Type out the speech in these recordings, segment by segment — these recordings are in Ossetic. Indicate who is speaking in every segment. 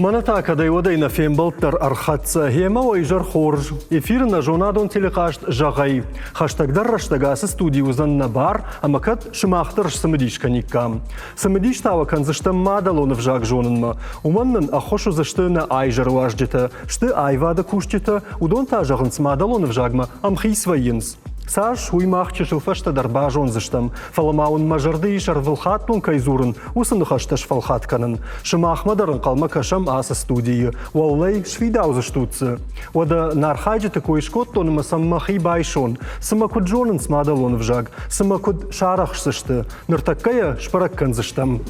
Speaker 1: Мӕнӕ та кӕдӕй-уӕдӕй нӕ фембӕлд дӕр ӕрхӕццӕ. Гъемӕ уӕ изӕр хорз. Эфиры нӕ зонадон телехъазт Зӕгъӕй. Хӕстӕгдӕр рӕстӕг ацы студи уыдзӕн нӕ бар, ӕмӕ кӕд сымах дӕр сцымыдис кӕниккам. Цымыдис та уӕ кӕндзыстӕм мадӕлон ӕвзаг зонынмӕ. Уымӕн нын ӕххуыс уыдзысты нӕ айзӕры уазджытӕ, сты аивады кусджытӕ, уыдон та зӕгъынц мадӕлон ӕвзагмӕ ӕмхиц вӕййынц. Цас, уый мах чысыл фӕстӕдӕр базондзыстӕм, фӕлӕ ма уын мӕ зӕрды ис ӕрвылхаттон кӕй дзурын, уыцы ныхӕстӕ сфӕлхат кӕнын. Сымахмӕ дӕр ӕнхъӕлмӕ кӕсӕм ацы студийы. Уӕллӕй, сфидаудзыстут дзы. Уӕдӕ нӕ архайджыты кой скодтон ӕмӕ сӕм мӕхи байсон. Цымӕ куыд зонынц мадӕлон ӕвзаг? Цымӕ куыд сарӕхсдзысты? Ныртӕккӕ йӕ сбӕрӕг кӕндзыстӕм.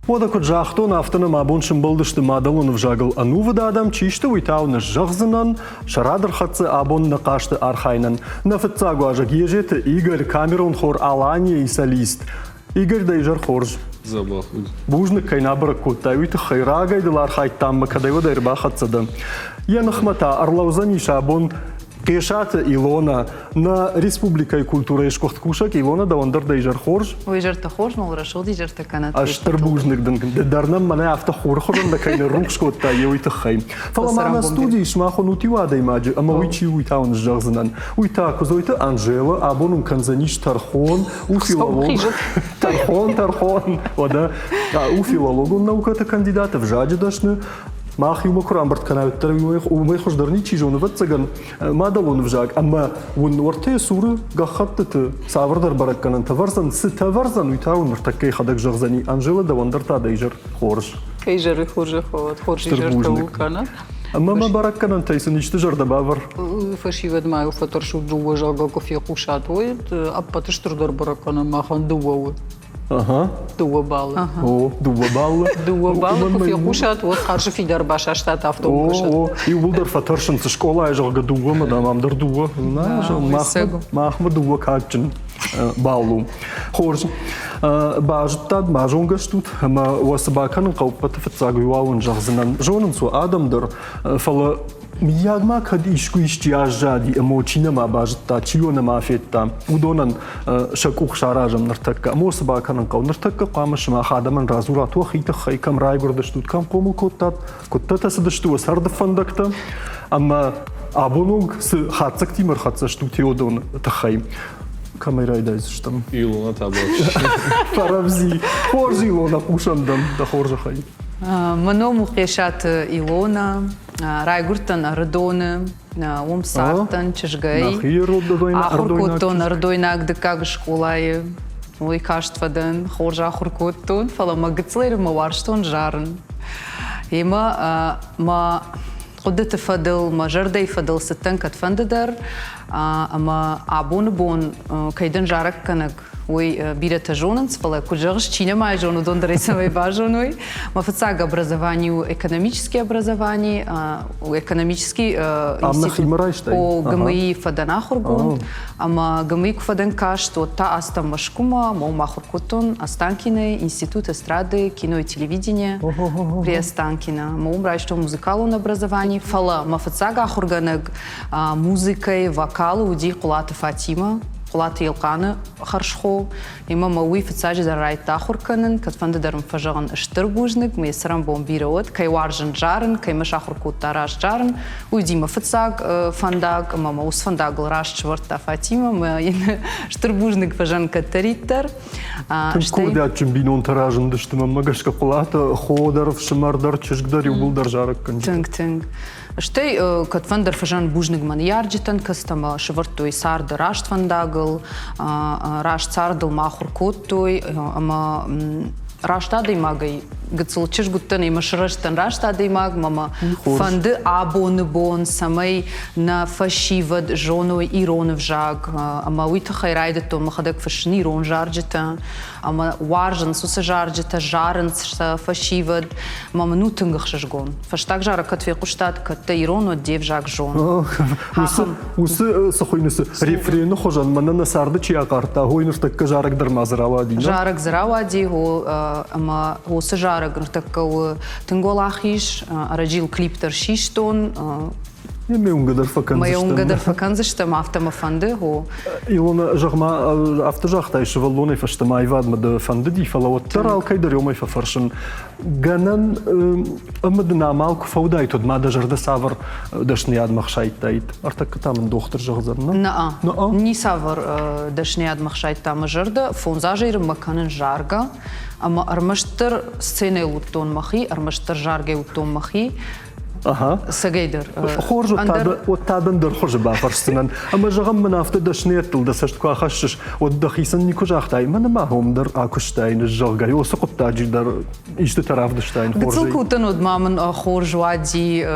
Speaker 1: Уӕдӕ куыд загътон, афтӕ нӕм абон сымбӕлдысты мадӕлон ӕвзагыл ӕнувыд адӕм, чи сты, уый та уын зӕгъдзынӕн. Сӕ рад ӕрхӕццӕ абон нӕ хъазты архайынӕн. Нӕ фыццаг уазӕг Езеты Игорь, камерон хор Алания-йы солист. Игорь, дӕ изӕр хорз.
Speaker 2: Дзӕбӕх уыд.
Speaker 1: Бузныг, кӕй нӕ бӕрӕг кодтай, уый тыххӕй. Рагӕй дыл архайдтам ӕмӕ кӕдӕй-уӕдӕй ӕрбахӕццӕ дӕн. Йӕ ныхмӕ та ӕрлӕудзӕнис абон Хъесаты Илона, нӕ республикӕйы культурӕйы сгуыхт кусӕг Илона, дӕуӕн дӕр дӕ изӕр хорз.
Speaker 3: Уый изӕртӕ хорз, мол рӕсугъд изӕртӕ кӕнӕт.
Speaker 1: Стыр бузныг дын, ды дӕр нӕм мӕнӕ афтӕ хуры хуызӕн дӕ кӕй ныррухс кодтай, уый тыххӕй. Фӕлӕ ма нӕ студийы сымах уынут иу адӕймаджы, ӕмӕ уый чи у, уый та уын зӕгъдзынӕн. Уый та Куыдзойты Анжела, абон уын кӕндзӕнис тӕрхон, у филолог. Тӕрхон, тӕрхон. Уӕдӕ у филологон наукӕты кандидат, ӕвзаджы дӕсны, Мах иумӕ куы рамбырд кӕнӕм, уӕддӕр уымӕй хуыздӕр ничи зоны, ӕвӕццӕгӕн, мадӕлон ӕвзаг ӕмӕ уын уӕртӕ цуры гӕххӕттыты цавӕрдӕр бӕрӕггӕнӕнтӕ вӕрдзӕн, цытӕ вӕрдзӕн, уый та уын ныртӕккӕ йӕхӕдӕг зӕгъдзӕни. Анжела, дӕуӕн дӕр та дӕ изӕр хорз.
Speaker 4: Кӕй зӕры хорзӕх уӕд, хорз изӕртӕ у кӕнӕ.
Speaker 1: Ӕмӕ мӕ бӕрӕггӕнӕнтӕй сын исты зӕрдӕ бавӕр.
Speaker 4: Фӕсивӕд ма-иу фӕтӕрсут дыууӕ, зӕгъгӕ, куы фехъусат, уӕд ӕппӕты стырдӕр бӕрӕггӕнӕн махӕн дыууӕ у. Дыууӕ баллы.
Speaker 1: О, дыууӕ баллы.
Speaker 4: Дыууӕ баллы куы фехъусат, уӕд хъарсы фидар басастат автобусы.
Speaker 1: О, иууылдӕр фӕтӕрсынц скъолайы, зӕгъгӕ, дыууӕмӕ, дам, ам дӕр дыууӕ. Махмӕ дыууӕ кадджын балл у. Хорз. Базыдтат, базонгӕ стут, ӕмӕ уӕ цы бакӕнын хъӕуы, ӕппӕты фыццаг уый уал уын зӕгъдзынӕн. Зонынц уӕ адӕм дӕр, фӕлӕ Мыййаг ма кӕд искуы исчи аззади ӕмӕ чи нӕма базыдта, чи йӕ нӕма федта, уыдонӕн сӕ къух саразӕм ныртӕккӕ. Ӕмӕ цы бакӕнын хъӕуы? Ныртӕккӕ хъуамӕ сымах адӕмӕн радзурат уӕхи тыххӕй, кӕм райгуырдыстут, кӕм хъомыл кодтат, куыдтӕ цыдысты уӕ царды фӕндӕгтӕ ӕмӕ абон онг цы хатдзӕгтимӕ ӕрхӕццӕ стут уыдоны тыххӕй. Кӕмӕй райдайдзыстӕм?
Speaker 2: Илона та
Speaker 1: Фӕрӕвдзи. Хорз Илона, хъусӕм дӕм, дӕ хорзӕхӕй.
Speaker 3: Мӕ ном у Хъесаты Илона. Райгуырдтӕн Ӕрыдоны, уым цардтӕн чызгӕй. Ахуыр кодтон Ӕрыдойнаг дыккаг скъолайы. Уый каст фӕдӕн, хорз ахуыр кодтон, фӕлӕ мӕ гыццылӕй мӕ уарзтон зарын. Емӕ мӕ хъуыдыты фӕдыл, мӕ зӕрдӕйы фӕдыл цыдтӕн кӕдфӕнды дӕр. Ӕмӕ абоны бон кӕй дӕн зарӕггӕнӕг, уый бирӕтӕ зонынц, фӕлӕ куыд зӕгъыс, чи нӕма зоны, уыдон дӕр ӕй цӕмӕй базоной. Мӕ фыццаг образование у экономический образование, экономический
Speaker 1: институт
Speaker 3: о ГМИ фӕдӕн ахуыргонд. Ӕмӕ ГМИ куы фӕдӕн каст, уӕд та ацыдтӕн Мӕскуымӕ, ӕмӕ уым ахуыр кодтон Останкино институт эстрады, кино и телевидения при Останкино. Ӕмӕ уым райстон музыкалон образование, фӕлӕ мӕ фыццаг ахуыргӕнӕг музыкӕйы, вокалы уыди Хъуылаты Фатимӕ, Хъуылаты Елхъаны хӕрзхо. Ӕмӕ мӕ уый фыццаджыдӕр райдыдта ахуыр кӕнын, кӕдфӕнды дӕр ын фӕзӕгъын стыр бузныг, мӕ цӕрӕнбон бирӕ уӕд, кӕй уарзын зарын, кӕй мӕ сахуыр кодта раст зарын. Уый уыди мӕ фыццаг фӕндаг, ӕмӕ мӕ уыцы фӕндагыл раст сӕвӕрдта Фатимӕ, мӕ йын стыр бузныг фӕзӕгъын кӕддӕриддӕр.
Speaker 1: Тынг курдиатджын бинонтӕ разындысты, мӕнмӕ гӕсгӕ Хъуылаты хо дӕр, ӕфсымӕр дӕр, чызг дӕр иууылдӕр зарӕггӕнджытӕ.
Speaker 3: Тынг, тынг. Стӕй кӕдфӕндӕр фӕзӕн бузныг мӕ ныййарджытӕн, кӕцытӕ мӕ сӕвӕрдтой царды раст фӕндагыл, раст цардыл мӕ ахуыр кодтой ӕмӕ раст адӕймагӕй гыццыл чызг уыдтӕн ӕмӕ сырӕзтӕн раст адӕймаг, мӕ мӕ фӕнды абоны бон, цӕмӕй нӕ фӕсивӕд зоной ирон ӕвзаг ӕмӕ уый тыххӕй райдыдтон мӕхӕдӕг фыссын ирон зарджытӕ. Ӕмӕ уарзынц уыцы зарджытӕ, зарынц сӕ фӕсивӕд. Ӕмӕ мын у тынг ӕхсызгон. Фӕстаг зарӕг кӕд фехъуыстат, кӕд дӕ ирон, уӕд де взаг зон.
Speaker 1: Уыцы цы хуыйны, цы рефрены хуызӕн мӕнӕ нӕ царды чи ахъардта, ой, ныртӕккӕ зарӕг дӕр ма дзы рауади.
Speaker 3: Зарӕг дзы рауади, ӕмӕ уыцы зарӕг ныртӕккӕ у тынг уӕлахиз. Ӕрӕджы йыл клип дӕр систон.
Speaker 1: Ме уынгӕ дӕр фӕкӕндзыстӕм.
Speaker 3: Мӕ уынгӕ дӕр фӕкӕндзыстӕм, афтӕ мӕ фӕнды, о.
Speaker 1: Илона, зӕгъ-ма, афтӕ загътай, сывӕллонӕй фӕстӕмӕ аивадмӕ дӕ фӕндыди, фӕлӕ уӕддӕр алкӕй дӕр уымӕй фӕфӕрсын. Гӕнӕн ӕмӕ дын амал куы фӕуыдаид, уӕд ма дӕ зӕрдӕ цавӕр дӕсныйадмӕ хсайдтаид? Ӕртӕккӕ та мын дохтыр зӕгъдзӕн, нӕ?
Speaker 3: Нӕ, ницавӕр дӕсныйадмӕ хсайдта мӕ зӕрдӕ. Фондз азӕй мӕ кӕнын заргӕ, ӕмӕ ӕрмӕстдӕр сценӕйыл уыдтон мӕхи, ӕрмӕстдӕр заргӕ уыдтон мӕхи.
Speaker 1: Ага.
Speaker 3: Цӕгӕйдӕр.
Speaker 1: Хорз, уӕд та дын дӕр хуызы бафӕрсдзынӕн. Ӕмӕ зӕгъӕм, мын афтӕ дӕсныйӕдтыл дӕ цӕст куы ахӕссыс, уӕд дӕхицӕн никуы загътай, мӕнӕ ма уым дӕр акуыстаин, зӕгъгӕ, уыцы хъуыддаджы дӕр истытӕ равдыстаин хорзӕй.
Speaker 3: Гыццыл куы уыдтӕн, уӕд ма мын хорз уади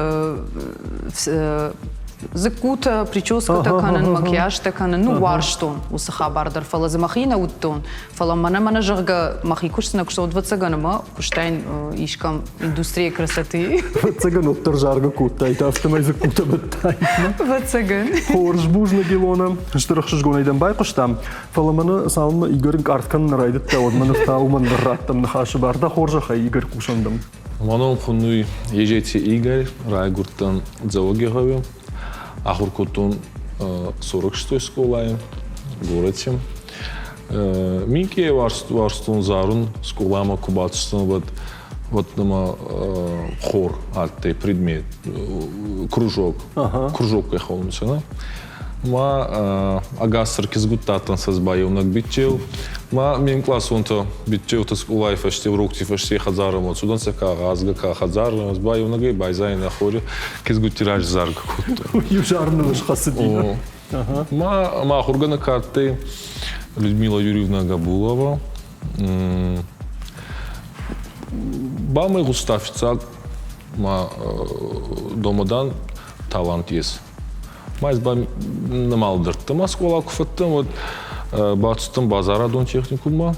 Speaker 3: дзыккутӕ, прическӕтӕ кӕнын, макияжтӕ кӕнын. Ну, уарзтон уыцы хабар дӕр, фӕлӕ дзы мӕхи нӕ уыдтон. Фӕлӕ мӕнӕ-мӕнӕ, зӕгъгӕ, мӕхи куыст нӕ куыстон, ӕвӕццӕгӕн, ӕмӕ куыстаин искӕм индустрия красоты.
Speaker 1: Ӕвӕццӕгӕн, уӕддӕр заргӕ кодтаид, афтӕмӕй дзыккутӕ быдтаид.
Speaker 3: Ӕвӕццӕгӕн.
Speaker 1: Хорз, бузныг, Илона. Стыр ӕхсызгонӕй дӕм байхъуыстам. Фӕлӕ мӕнӕ цалынмӕ Игорь ӕнкъард кӕнын райдыдта, уӕдмӕ ныр та уымӕн дӕр раттӕм ныхасы бар. Дӕ хорзӕхӕй, Игорь, хъусӕн дӕм.
Speaker 2: Мӕ ном хуннуй Ежети Игорь, райгурдтӕн Дзӕуӕгигъӕуи. Ахур кодтон 46-й скъолайы горӕти. Минкъийӕй уарзтон зарун, скъоламӕ ку бацудтӕн, уӕд уӕд нӕмӕ хор адтӕй предмет, кружок, кружок кӕй хонунцӕ, нӕ? Ма ӕгас ӕркизгутта адтӕнцӕ ба еунӕг биччеу. Ма ме мкъласонтӕ биччеутӕ скъолай фӕсте, урокти фӕсте хӕдзарӕмӕ цудӕнцӕ ка гъазгӕ, ка хӕдзарӕмӕ, ба еунӕгӕй байзайинӕ хори кизгутти рази заргӕ кодтон.
Speaker 1: Иу зарыныл схӕцыди.
Speaker 2: Ма мӕ ахуыргӕнӕг адтӕй Людмила Юрьевна Габулова. Ба мӕ гъуста фиццаг ма домодан талант ес. Ма ба нӕмал дардта ма скъола куы фӕдтӕн, уӕд бацудтӕн базарадон техникуммӕ.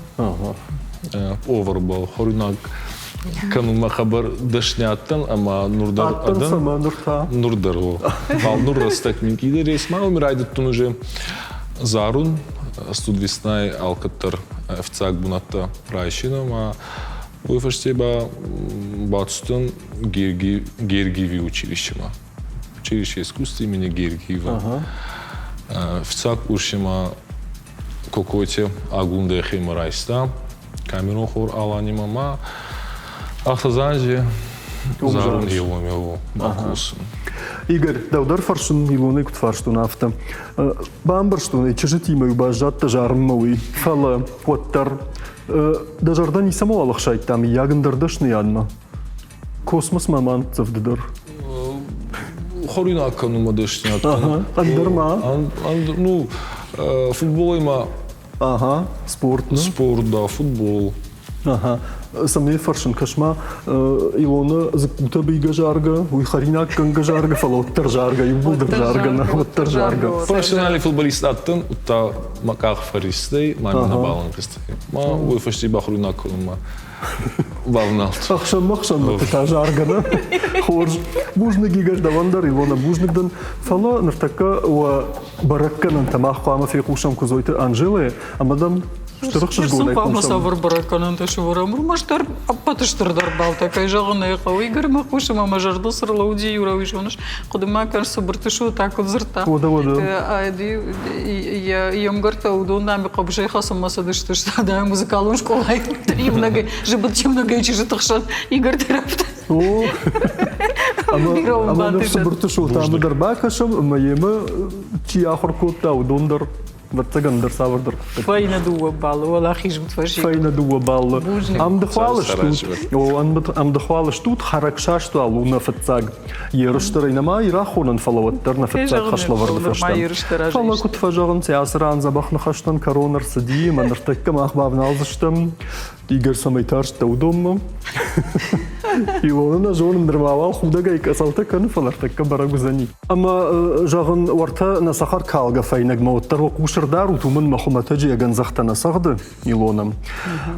Speaker 2: Поварбӕл хуӕруйнаг кӕнунмӕ хъӕбӕр дӕсни адтӕн ӕма нур дӕр
Speaker 1: адтӕн нур та
Speaker 2: нур дӕр фал нур рӕстӕг минкъийдӕр ес ма уоми райдӕдтон уже зарун студвеснай алкӕддӕр фиццаг бунӕттӕ райсинӕ ма уой фӕсте ба бацудтӕн Гергиеви училищемӕ училище искусств имени Гергиева фиццаг курси ма Кокойти Агундӕхемӕ райста камерон хор Аланимӕ ма ӕхсӕз анзи зарун Иломево бакусын.
Speaker 1: Игорь, дӕу дӕр фӕрсын Илонӕй куыд фарстон, афтӕ. Бамбӕрстон ӕй, чызджытимӕ-иу баззадтӕ зарынмӕ уый, фӕлӕ уӕддӕр дӕ зӕрдӕ ницӕмӕуал ӕхсайдта, мыййаг ӕндӕр дӕсныйадмӕ? Космосмӕ ма ныццӕвды дӕр.
Speaker 2: Хуӕруйнаг кӕнунмӕ дӕсниад.
Speaker 1: Ӕндӕр ма?
Speaker 2: Ну, футболӕй ма.
Speaker 1: Ага, спорт.
Speaker 2: Спорт, да, футбол.
Speaker 1: Ага. Цӕмӕй фӕрсын, кӕс-ма, Илона дзыккутӕ бийгӕ заргӕ, уый хӕринаггӕнгӕ заргӕ, фӕлӕ уӕддӕр заргӕ, иууылдӕр заргӕ, нӕ, уӕддӕр заргӕ.
Speaker 2: Профессиональный футболист адтӕн, удта мӕ къах фӕристӕй, ма мин нӕбал ӕнтӕстӕй. Ма уой фӕсте бахуруйнаг кӕнунмӕ бавналд.
Speaker 1: Ӕхсӕнмӕ-хсӕнмӕ та заргӕ, нӕ? Хорз. Бузныг, Игорь, дӕуӕн дӕр, Илона, бузныг дын. Фӕлӕ ныртӕккӕ уӕ бӕрӕггӕнӕнтӕ мах хъуамӕ фехъусӕм Куыдзойты Анжелӕйы, ӕмӕ дӕм стыр ӕхсызгонӕй
Speaker 4: хъуамӕ цавӕр бӕрӕггӕнӕнтӕ сӕвӕрӕм? Ӕрмӕстдӕр ӕппӕты стырдӕр балтӕ, кӕй зӕгъын ӕй хъӕуы. Игорьмӕ хъусым ӕмӕ зӕрдыл цы рлӕууыди, иу рауи зоныс, хъуыды ма кӕн, Цыбырты Шота куыд дзырдта.
Speaker 1: Уӕдӕ, уӕдӕ.
Speaker 4: Йе мгӕрттӕ уыдон нӕм хъӕбысӕй хӕцынмӕ цыдысты, стӕй музыкалон скъолайы иунӕгӕй, зыбыт иунӕгӕй чызджыты хсӕн Игорь дӕр афтӕ.
Speaker 1: О, ӕмӕ ныр Цыбырты Шотамӕ дӕр бакӕсӕм, ӕмӕ йемӕ чи ахуыр кодта, уыдон дӕр ӕвӕццӕгӕн дӕр цавӕрдӕр хъуыддӕгтӕ.
Speaker 4: Фӕйнӕ дыууӕ баллы, уӕлахиз ут фӕсивӕд.
Speaker 1: Фӕйнӕ дыууӕ баллы. Ӕмдыхуал стут, о, ӕмдыхуал стут, хӕрӕгсаст уал у нӕ фыццаг. Ерыстӕрӕй нӕма ирахонӕн, фӕлӕ уӕддӕр нӕ фыццаг хӕслӕвӕрды фӕстӕ. Фӕлӕ куыд фӕзӕгъынц, ацы ран дзӕбӕх ныхӕстӕн кӕрон ӕрцыди, ӕмӕ ныртӕккӕ мах бавналдзыстӕм Игорь цӕмӕй тарст дӕ уыдонмӕ? Илона нӕ зонын, нырма уал худӕгӕй къӕцӕлтӕ кӕны, фӕлӕ ӕртӕккӕ бӕрӕг уыдзӕни. Ӕмӕ, зӕгъын, уӕртӕ нӕ цӕхӕр калгӕ фӕйнӕгмӕ уӕддӕр уӕ хъус ӕрдарут, уымӕн мӕ хуымӕтӕджы йӕ гӕндзӕхтӕ нӕ цӕгъды, Илона.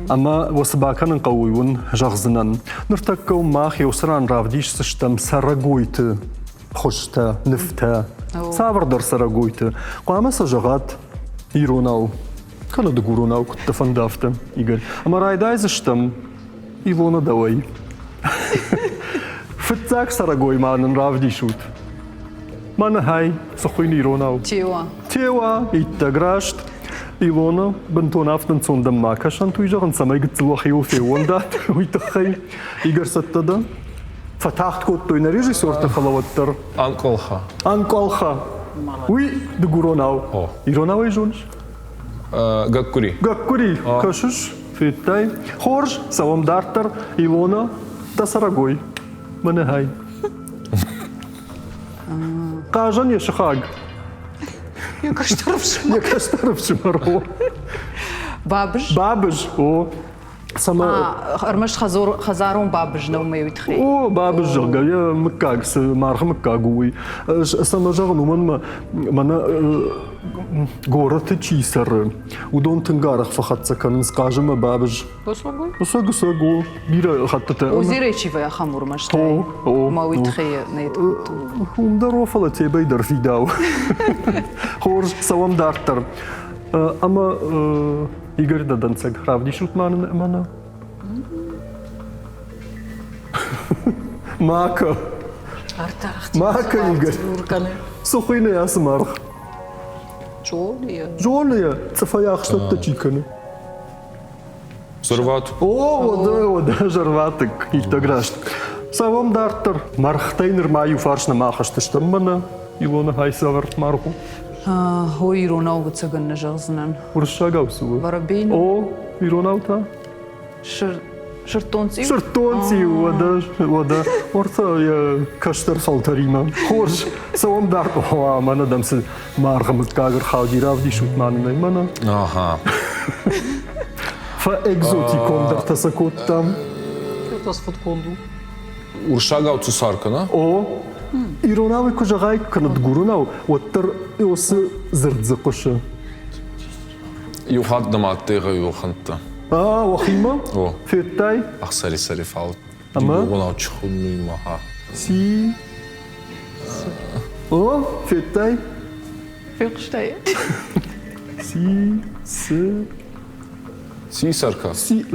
Speaker 1: Ӕмӕ уӕ цы бакӕнын хъӕуы, уый уын зӕгъдзынӕн. Ныртӕккӕ уым мах еу цы ран равдисдзыстӕм цӕрӕгойты хуызтӕ, нывтӕ, цавӕрдӕр цӕрӕгойты. Хъуамӕ сӕ зӕгъат иронау, кӕнӕ дыгуронау, куыд дӕ фӕнды, афтӕ, Игорь. Ӕмӕ райдайдзыстӕм Илона дӕуӕй. Фыццаг цӕрӕгой ма нын равдисут. Мӕнӕ хай, цы хуыйны иронау?
Speaker 3: Теуа.
Speaker 1: Теуа, иттӕг раст. Илона, бынтон афтӕ ӕнцон дӕм ма кӕсӕнт, уый зӕгъын, цӕмӕй гыццыл уӕхиуыл феууӕндат, уый тыххӕй. Игорь, цӕттӕ дӕ? Фӕтагъд кодтой нӕ режиссертӕ, фӕлӕ уӕддӕр.
Speaker 2: Ӕнкъӕлхӕ.
Speaker 1: Ӕнкъӕлхӕ. Уый дыгуронау. Иронау ӕй зоныс?
Speaker 2: Гӕккури.
Speaker 1: Гӕккури, кӕсыс, федтай? Хорз, цӕуӕм дарддӕр. Илона, дӕ цӕрӕгой. Мӕнӕ хай. Хъазӕн йӕ сыхаг.
Speaker 4: Йӕ кӕстӕр ӕфсымӕр.
Speaker 1: Йӕ кӕстӕр ӕфсымӕр, о.
Speaker 3: Бабыз?
Speaker 1: Бабыз, о. Цӕмӕ...
Speaker 3: Ӕрмӕст хӕдзарон бабыз нӕу мӕ уый тыххӕй.
Speaker 1: О, бабыз, зӕгъгӕ, йӕ мыггаг, цы маргъы мыггаг у, уый. Цӕмӕ зӕгъын, уымӕн мӕнӕ горӕты чи цӕры, уыдон тынг арӕх фӕхӕццӕ кӕнынц хъазымӕ бабыз. Гусаг у, бирӕ хӕттытӕ.
Speaker 3: Озерӕй чи вӕййы ахӕм уырмӕстӕй?
Speaker 1: О, о.
Speaker 3: Мӕ уый тыххӕй нӕ
Speaker 1: Уым дӕр о, фӕлӕ Тебӕй дӕр фидауы. Хорз, цӕуӕм дарддӕр. Ӕмӕ Игорь дӕ дӕнцӕг равдисут ма нын ӕмӕ нӕ. Мака. Мака, Игорь. Цы хуыйны ацы маргъ?
Speaker 4: Джолия.
Speaker 1: Джолия, цъыфӕй ахстӕттӕ чи кӕны?
Speaker 2: Зӕрват.
Speaker 1: О, уӕдӕ, уӕдӕ, зӕрватыкк, иттӕг раст. Цӕуӕм дарддӕр. Мӕргътӕй нырма иу фарс нӕма ахызтыстӕм мӕнӕ Илоны хай цавӕр маргъ у?
Speaker 3: О, иронау ӕвӕццӕгӕн нӕ зӕгъдзынӕн.
Speaker 1: Уырыссагау цы у?
Speaker 3: Воробей.
Speaker 1: О, иронау та?
Speaker 3: Сырддон цъиу?
Speaker 1: Сырддон цъиу, уӕдӕ, уӕдӕ. Уӕртӕ йӕ кӕстӕр фӕлтӕримӕ. Хорз, цӕуӕм дарддӕр. О, мӕнӕ дӕм цы маргъы мыггаг ӕрхауди, равдисут ма нын ӕй мӕнӕ.
Speaker 2: Ага.
Speaker 1: Фӕэкзотикондӕртӕ сӕ кодтам.
Speaker 4: Это фыдконд у.
Speaker 2: Уырыссагау цусар кӕна?
Speaker 1: О, иронау куы зӕгъай, кӕнӕ дыгуронау, уӕддӕр уыцы дзырд дзы хъуысы.
Speaker 2: Иу хатт дӕм адтӕй уӕхӕнттӕ.
Speaker 1: А, уӕхимӕ?
Speaker 2: О.
Speaker 1: Федтай?
Speaker 2: Ӕхсӕри сӕри фал.
Speaker 1: Ӕмӕ?
Speaker 2: Дыгуронау чи хуннуй маха.
Speaker 1: Ци? О, федтай?
Speaker 3: Фехъуыстай?
Speaker 1: Ци, цы?
Speaker 2: Цисарка.
Speaker 1: Цисар.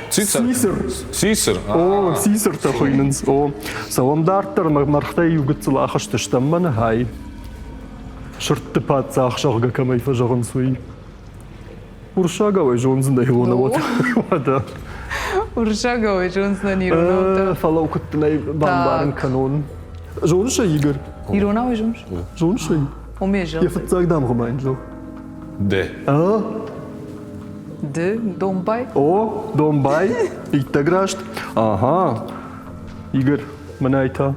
Speaker 2: Цисар. Цисар.
Speaker 1: О, цисартӕ хуыйнынц. О, цӕуӕм дарддӕр мӕргътӕй иу гыццыл ахызтыстӕм мӕнӕ хай. Сырдты паддзах, зӕгъгӕ, кӕмӕй фӕзӕгъынц, уый. Уырыссагау ӕй зондзынӕ Илона, уӕдӕ.
Speaker 3: Уырыссагау ӕй зондзынӕн иронау.
Speaker 1: Фӕлӕ куыд дын ӕй бамбарын кӕнон? Зоныс ӕй, Игорь?
Speaker 3: Иронау ӕй зоныс?
Speaker 1: Зоныс ӕй?
Speaker 3: Уымӕй зӕгъ.
Speaker 1: Йӕ фыццаг дамгъӕ ма йын зӕгъ.
Speaker 2: Д.
Speaker 1: А?
Speaker 3: Д. Домбай.
Speaker 1: О, домбай. Иттӕг раст. Ага. Игорь, мӕнӕй та.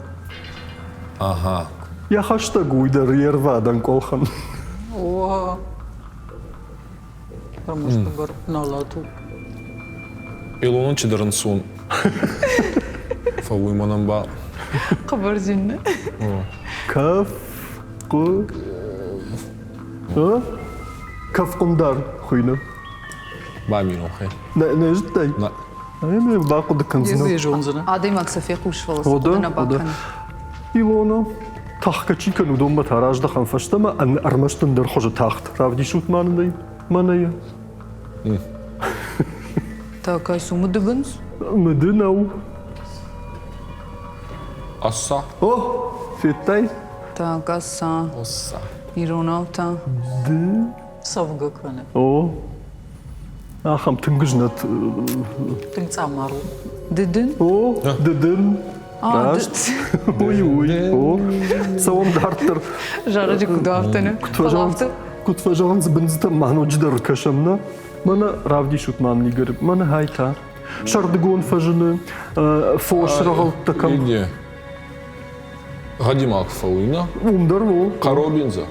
Speaker 2: Ага.
Speaker 1: Йӕ хӕстӕг уый дӕр йе рвадӕн къохӕн.
Speaker 4: О, ӕрмӕст налат у.
Speaker 2: Илонӕн чидӕр ӕнцон. Фӕууй мӕнӕн ба.
Speaker 3: Хъӕбӕр зин нӕ?
Speaker 1: Кӕф, хъу, Кӕфхъуындар хуыйны.
Speaker 2: Бамирохӕй.
Speaker 1: Нӕ, нӕ зыдтай?
Speaker 2: Нӕ.
Speaker 1: Ӕмӕ бахъуыды кӕндзынӕ.
Speaker 4: Зондзынӕ.
Speaker 3: Адӕймаг сӕ фехъус, фӕлӕ цы хъуыды нӕ бакӕны.
Speaker 1: Илона, тӕхгӕ чи кӕны, уыдонмӕ та раздӕхӕм фӕстӕмӕ, ӕрмӕст ӕндӕр хуызы тахт. Равдисут ма нын ӕй, мӕнӕ йӕ.
Speaker 3: Так, а мыдыбындз?
Speaker 1: Мыды нӕу.
Speaker 2: Асса.
Speaker 1: О, федтай?
Speaker 3: Так, асса.
Speaker 2: Асса.
Speaker 3: Иронау та?
Speaker 1: Ды.
Speaker 4: Цӕвгӕ кӕны.
Speaker 1: О, ахӕм тынг знӕт.
Speaker 4: Тынг цъаммар у.
Speaker 3: Дыдын?
Speaker 1: О, дыдын. Раст. Ой, ой, о. Цӕуӕм дарддӕр.
Speaker 3: Зарӕджы куыд афтӕ нӕ?
Speaker 1: Куыд фӕзӕгъынц, бындзытӕм ма ноджыдӕр кӕсӕм, нӕ? Мӕнӕ равдисут ма нын, Игорь, мӕнӕ хай та. Сӕрдыгон фӕзыны, фос рӕгъӕуттӕ кӕм.
Speaker 2: Гъӕдимаг фӕуй, нӕ?
Speaker 1: Уым дӕр у.
Speaker 2: Къаробиндзӕ.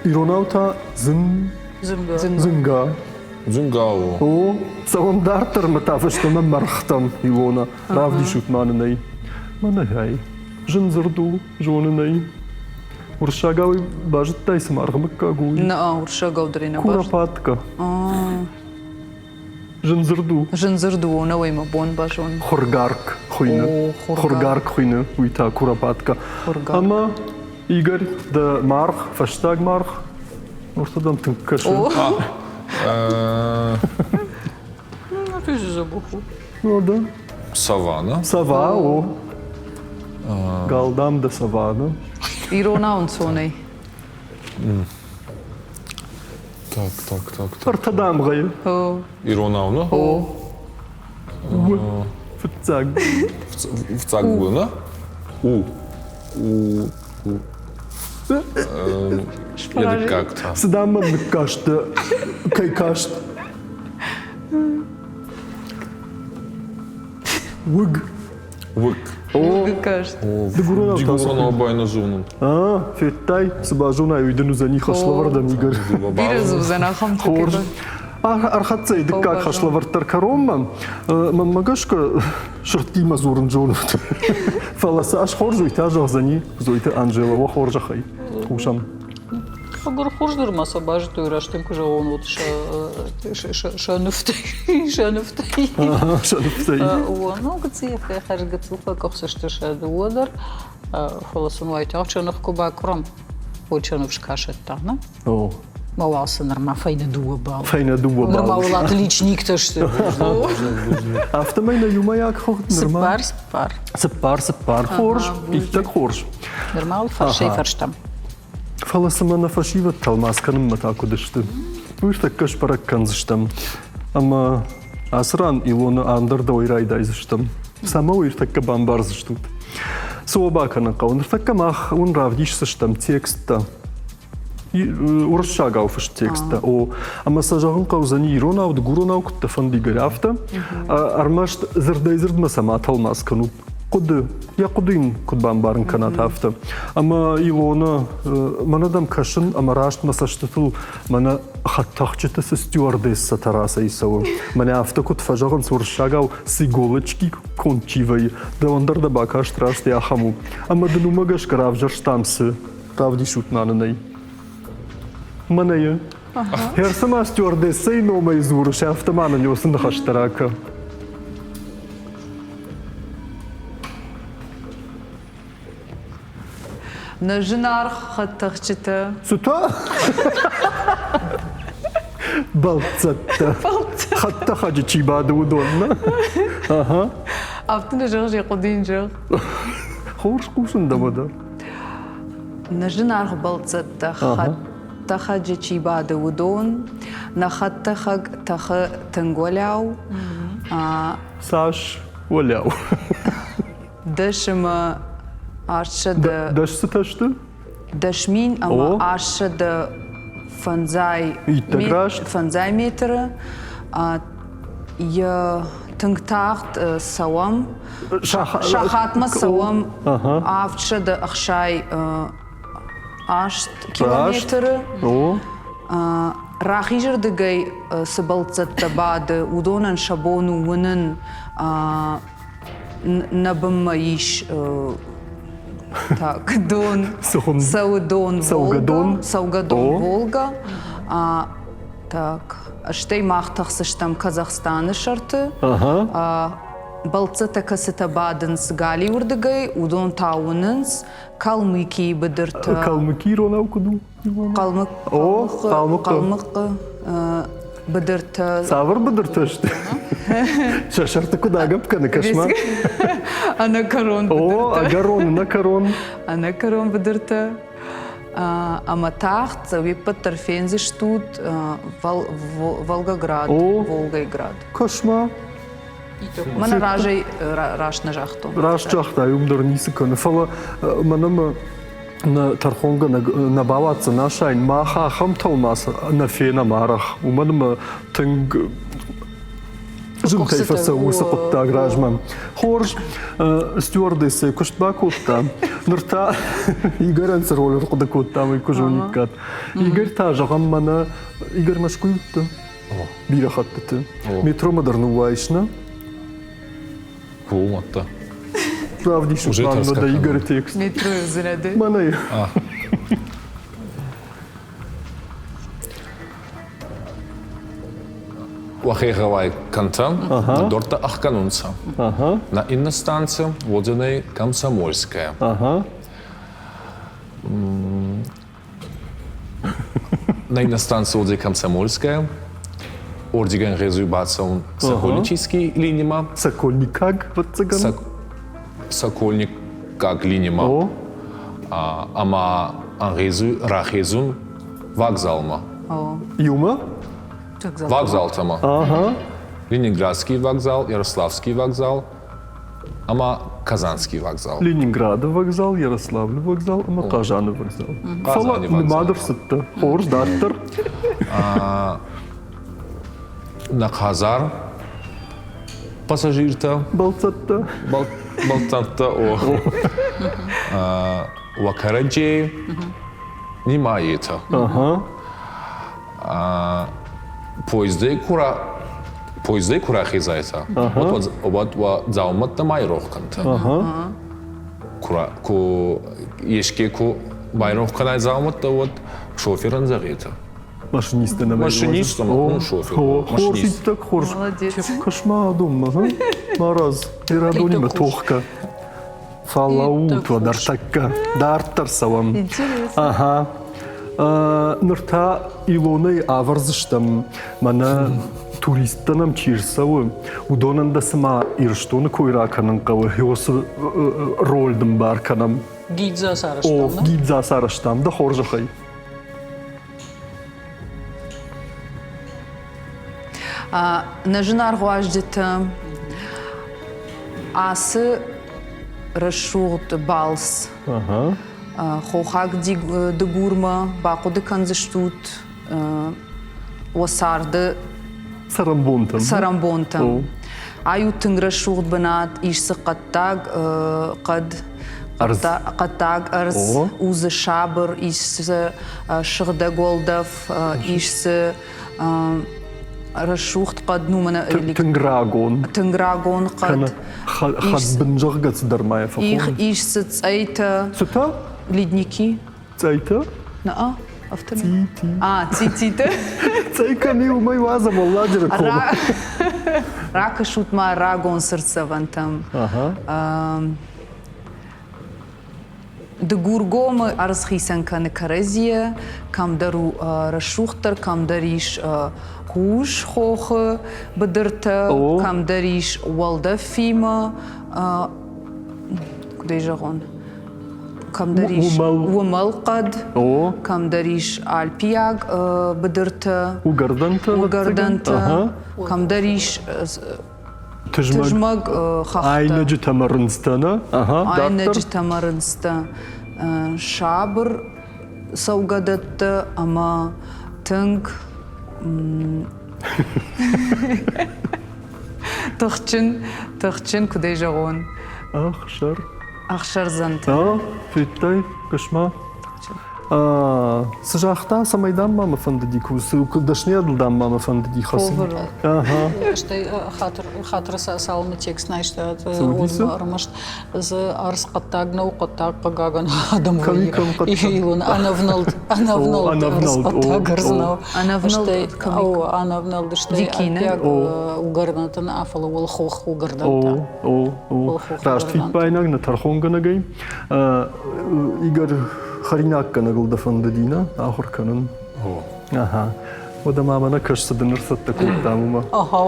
Speaker 1: Иронау та зын...
Speaker 4: Зынга.
Speaker 1: Зынга.
Speaker 2: Зынга у.
Speaker 1: О, цӕуӕм дарддӕр мӕ та фӕстӕмӕ мӕргътӕм, Илона. Равдисут ма нын ӕй. Мӕнӕ ӕй. Зын дзырд у, зонын ӕй. Уырыссагау базыдтай, цы маргъы мыггаг у?
Speaker 3: Нӕ, уырыссагау дӕр нӕ базыдтон.
Speaker 1: Куропатка. Зын дзырд у.
Speaker 3: Зын дзырд у, нӕуӕй мӕ бон базон.
Speaker 1: Хуыргарк хуыйны. Хуыргарк хуыйны, уый та куропатка. Ӕмӕ Игорь, дӕ маргъ, фӕстаг маргъ, Может, дӕм тынг кӕсы.
Speaker 4: Ну, ты же забуху.
Speaker 1: Ну, да.
Speaker 2: Саванна.
Speaker 1: Сова, о. Галдам да саванна.
Speaker 3: Иронау ӕнцонӕй.
Speaker 2: Так, так, так, так.
Speaker 1: Ӕртӕ дамгъӕйы.
Speaker 2: Иронау, нӕ?
Speaker 1: О. У. Фыццаг.
Speaker 2: Фыццаг у, нӕ? У. У. У. Йӕ дыккаг та.
Speaker 1: Цы дам мӕм ныккаст, кӕй каст? Уыг.
Speaker 2: Уыг.
Speaker 1: О, дыгуронау
Speaker 2: Дыгуронау байнӕ зонун.
Speaker 1: А, федтай, цы базонай, уый дын уыдзӕни хӕслӕвӕрдӕн, Игорь.
Speaker 3: Бирӕ дзы уыдзӕн ахӕм
Speaker 1: Хорз. Ӕрхӕццӕ и дыккаг хӕслӕвӕрд дӕр кӕронмӕ. Мӕнмӕ гӕсгӕ, сырдтимӕ дзурын зонут. Фӕлӕ цас хорз, уый та зӕгъдзӕни Зойты Анжела, уӕ хорзӕхӕй. Хъусӕм.
Speaker 4: Фӕгуыр хуыздӕр ма сӕ базыдтой, раст ын куы зӕгъон, уӕд сӕ нывтӕй. Сӕ нывтӕй.
Speaker 1: Сӕ нывтӕй.
Speaker 4: Ну, гыцци хӕрз гыццыл фӕкъуыхцы сты сӕ дыууӕ дӕр, фӕлӕ сын уайтагъд сӕ ных куы бакъуырӕм, уӕд сӕ ныфс кӕсӕдта, нӕ? Ма уал сын нырма фӕйнӕ дыууӕ баллы.
Speaker 1: Фӕйнӕ дыууӕ баллы.
Speaker 4: Нырма уал отличниктӕ сты.
Speaker 1: Афтӕмӕй нӕ иумӕйаг хыгъд нырма...
Speaker 4: Цыппар, цыппар.
Speaker 1: Цыппар, цыппар. Хорз, иттӕг хорз.
Speaker 4: Нырма уал фӕрсӕй-фӕрстӕм.
Speaker 1: Фӕлӕ цымӕ нӕ фӕсивӕд тӕлмац кӕнынмӕ та куыд сты? Уый тӕккӕ сбӕрӕг кӕндзыстӕм. Ӕмӕ ацы ран Илоны ӕндӕр дӕуӕй райдайдзыстӕм. Цӕмӕ уый тӕккӕ бамбардзыстут? Цы уӕ бакӕнын хъӕуы? Ныртӕккӕ мах уын равдисдзыстӕм тексттӕ. Уырыссагау фыст тексттӕ. О, ӕмӕ сӕ зӕгъын хъӕудзӕни иронау, дыгуронау, куыд дӕ фӕнды, Игорь, афтӕ. Ӕрмӕст дзырдӕй-дзырдмӕ сӕ ма тӕлмац кӕнут. Хъуыды, йӕ хъуыды йын куыд бамбарын кӕнат, афтӕ. Ӕмӕ Илона, мӕнӕ дӕм кӕсын ӕмӕ раст мӕ цӕстытыл мӕнӕ хӕдтӕхджыты цы стюардессӕтӕ рацӕйцӕуы, мӕнӕ афтӕ куыд фӕзӕгъынц уырыссагау, с иголочки конд чи вӕййы, дӕуӕн дӕр дӕ бакаст раст ахӕм у. Ӕмӕ дын уымӕ гӕсгӕ равзӕрстам цы? Равдисут ма нын ӕй. Мӕнӕ йӕ. Хӕрцы ма стюардессӕйы номӕй дзурыс, афтӕ ма нын уыцы ныхӕстӕ ракӕ.
Speaker 3: Нӕ зынаргъ хӕдтӕхджытӕ.
Speaker 1: Цытӕ? Бӕлццӕттӕ. Хӕдтӕхӕджы чи бады, уыдонмӕ. Ага.
Speaker 3: Афтӕ нӕ зӕгъыс, йӕ хъуыды йын зӕгъ.
Speaker 1: Хорз хъусын дӕ уӕдӕ.
Speaker 3: Нӕ зынаргъ бӕлццӕттӕ, хӕдтӕхӕджы чи бады, уыдон. Нӕ хӕдтӕхӕг тӕхы тынг уӕлиау.
Speaker 1: Цас уӕлиау?
Speaker 3: Дӕс ӕмӕ астсӕдӕ.
Speaker 1: Дӕс цытӕ сты?
Speaker 3: 10 000 ӕмӕ 805
Speaker 1: Иттӕг раст.
Speaker 3: фӕндзай метры. Йӕ тынг тагъд цӕуӕм. Сахатмӕ цӕуӕм 768 километры. Рахизырдыгӕй цы бӕлццӕттӕ бады, уыдонӕн сӕ бон у уынын нӕ бынмӕ ис так дон цӕуы дон
Speaker 1: цӕугӕдон
Speaker 3: цӕугӕдон Волга так стӕй мах тӕхдзыстӕм Казахстаны сӕрты бӕлццӕттӕ кӕцытӕ бадынц галиуырдыгӕй уыдон та уынынц Калмыкийы быдырты
Speaker 1: Калмыки иронау куыд у
Speaker 3: Хъалмыхъхъы быдыртӕ.
Speaker 1: Цавӕр быдыртӕ сты? Сӕ сӕрты куыд агӕпп кӕны, кӕс-ма.
Speaker 3: Ӕнӕкӕрон быдыртӕ.
Speaker 1: О, ӕгӕрон, ӕнӕкӕрон.
Speaker 3: Ӕнӕкӕрон быдыртӕ. Ӕмӕ тагъд уе ппӕт дӕр фендзыстут Волгоград, Волгоград.
Speaker 1: Кӕс-ма.
Speaker 3: Мӕнӕ разӕй раст нӕ загътон.
Speaker 1: Раст загътай, уым дӕр ницы кӕны, фӕлӕ мӕнӕ мӕ нӕ тӕрхонгӕнӕг нӕ бауадздзӕн асайын, мах ахӕм тӕлмац нӕ фенӕм арӕх, уымӕн ӕмӕ тынг зынтӕй фӕцӕуы уыцы хъуыддаг размӕ. Хорз, стюардессӕйы куыст бакодта, ныр та Игорӕн цы роль ӕрхъуыды кодта, уый куы зониккат. Игорь та, зӕгъӕм, мӕнӕ Игорь Мӕскуыйы уыдтӕ бирӕ хӕттыты. Метромӕ дӕр ныууайыс, нӕ?
Speaker 2: Куы
Speaker 1: Равдисут мӕнмӕ дӕ Игоры текст.
Speaker 3: Метройы заряды.
Speaker 1: Мӕнӕй.
Speaker 2: Уӕхе гъӕуай кӕнтӕ, дортӕ ӕхгӕнунцӕ. На иннӕ станци уодзӕнӕй Комсомольская. На иннӕ станци уодзӕй Комсомольская. Ордигӕн гъезуй бацӕун Сокольнический линимӕ.
Speaker 1: Сокольникаг, ӕвӕццӕгӕн?
Speaker 2: Сокольникаг линимӕ. Ӕма ӕнгъезуй рахезун вокзалмӕ.
Speaker 1: Иумӕ?
Speaker 2: Вокзалтӕмӕ. Ленинградский вокзал, Ярославский вокзал ӕма Казанский вокзал.
Speaker 1: Ленинграды вокзал, Ярославлы вокзал ӕмӕ Хъазаны вокзал. Фӕлӕ нымад ӕрцыдтӕ. Хорз, дарддӕр.
Speaker 2: Нӕ хъазар пассажиртӕ.
Speaker 1: Бӕлццӕттӕ.
Speaker 2: Бӕлццӕттӕ, о. Уӕ кӕрӕдзей нимайетӕ. Поездӕй ку поездӕй ку рахезайтӕ, уӕд уӕ дзаумӕттӕ ма ирох кӕнтӕ. Ку еске ку байрох кӕнай дзаумӕттӕ, уӕд шоферӕн зӕгъетӕ.
Speaker 1: Машинисттӕ нӕ
Speaker 2: Машинист ӕма шофер.
Speaker 1: Хорз, иттӕг хорз. Кӕс-ма адонмӕ, марадз, Ирадонимӕ тохгӕ. Фӕлӕуут уӕд ӕртӕккӕ. Дарддӕр цӕуӕм. Ага. Ныр та Илонӕй ӕвӕрдзыстӕм, мӕнӕ туристтӕ нӕм чи рцӕуы, уыдонӕн дӕ цыма Ирыстоны кой ракӕнын хъӕуы, уыцы роль дын бар кӕнӕм.
Speaker 4: Гидза сарӕзтам.
Speaker 1: О, гидза сарӕзтам, дӕ хорзӕхӕй.
Speaker 3: Нӕ зынаргъ уазджытӕ, ацы рӕсугъд балц хохаг Дыгурмӕ бахъуыды кӕндзыстут уӕ царды
Speaker 1: цӕрӕнбонтӕм.
Speaker 3: Цӕрӕнбонтӕм. Ай у тынг рӕсугъд бынат, ис дзы хъӕддаг хъӕд, хъӕддаг ӕрдз, у дзы сабыр, ис дзы сыгъдӕг уӕлдӕф, ис дзы рӕсугъд хъӕд, ну мӕнӕ
Speaker 1: тынг рагон.
Speaker 3: Тынг рагон хъӕд.
Speaker 1: Хӕдбын зӕгъгӕ цыдӕр ма йӕ фӕхонынц.
Speaker 3: Ис дзы цъӕйтӕ.
Speaker 1: Цытӕ?
Speaker 3: Ледники.
Speaker 1: Цъӕйтӕ?
Speaker 3: Наа, афтӕ. Цъити. А, цъититӕ.
Speaker 1: Цъӕй кӕм и, уымӕй уадзӕм Уӕлладжыры комы.
Speaker 3: Ракӕсут ма рагон цыртдзӕвӕнтӕм. Дыгургомы ӕрдз хицӕн кӕны кӕрӕдзийӕ, кӕмдӕр у рӕсугъддӕр, кӕмдӕр ис хус хохы быдыртӕ, кӕмдӕр ис уӕлдӕфимӕ, куыд ӕй зӕгъон, кӕмдӕр ис уымӕл хъӕд, кӕмдӕр ис альпиаг быдыртӕ,
Speaker 1: уыгӕрдӕнтӕ,
Speaker 3: уыгӕрдӕнтӕ, кӕмдӕр ис тызмӕг хӕхтӕ.
Speaker 1: Айнӕджытӕ мӕ рындзтӕ, нӕ?
Speaker 3: Айнӕджытӕ мӕ рындзтӕ. Сабыр цӕугӕдӕттӕ ӕмӕ тынг тыхджын, тыхджын, куыдӕй зӕгъон?
Speaker 1: Ӕхсӕр.
Speaker 3: Ӕхсӕрдзӕнтӕ.
Speaker 1: Федтай, кӕс-ма. Цы загъта, цӕмӕй дам ма мӕ фӕндыди куы дӕсныйадыл дам ма мӕ фӕндыди хӕцын.
Speaker 4: Стӕй хатыры цалынмӕ текст нӕ айста, ӕрмӕст дзы ӕрдз хъӕддаг нӕу, хъӕддаг хъыгагӕн адӕм вӕййы. Ӕнӕвнӕлд, ӕнӕвнӕлд ӕрдз хъӕддаг ӕрдз нӕу.
Speaker 3: Ӕнӕвнӕлд
Speaker 4: Ӕнӕвнӕлд стӕй альпиаг угӕрдӕнтӕ нӕ, фӕлӕ уӕлхох угӕрдӕнтӕ.
Speaker 1: Раст фиппаинаг нӕ тӕрхонгӕнӕгӕй. Игорь хӕринаггӕнӕгыл дӕ фӕндыди, нӕ? Ахуыр кӕнын. Ага. Уӕдӕ ма мӕнӕ кӕс, цы дын ӕрцӕттӕ кодтам, уымӕ.
Speaker 4: Ага,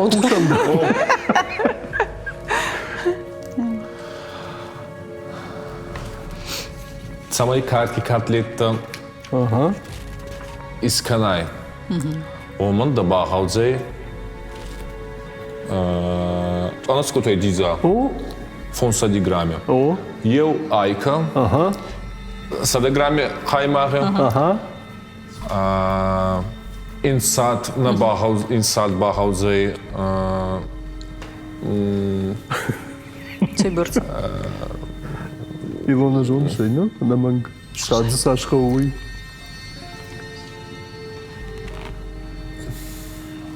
Speaker 2: Цӕмӕй карки котлеттӕ искӕнай, уомӕн дӕ багъӕудзӕй Тъанаскъутӕй дидза. 500 грамме. Еу айкӕ. 100 грамме хъаймагъи. Инсад нӕ багъӕу инсад багъӕудзӕй
Speaker 4: Цибырц.
Speaker 1: Илона зоныс ӕй, нӕ? Ӕнӕмӕнг. Садзы цас хъӕуы, уый.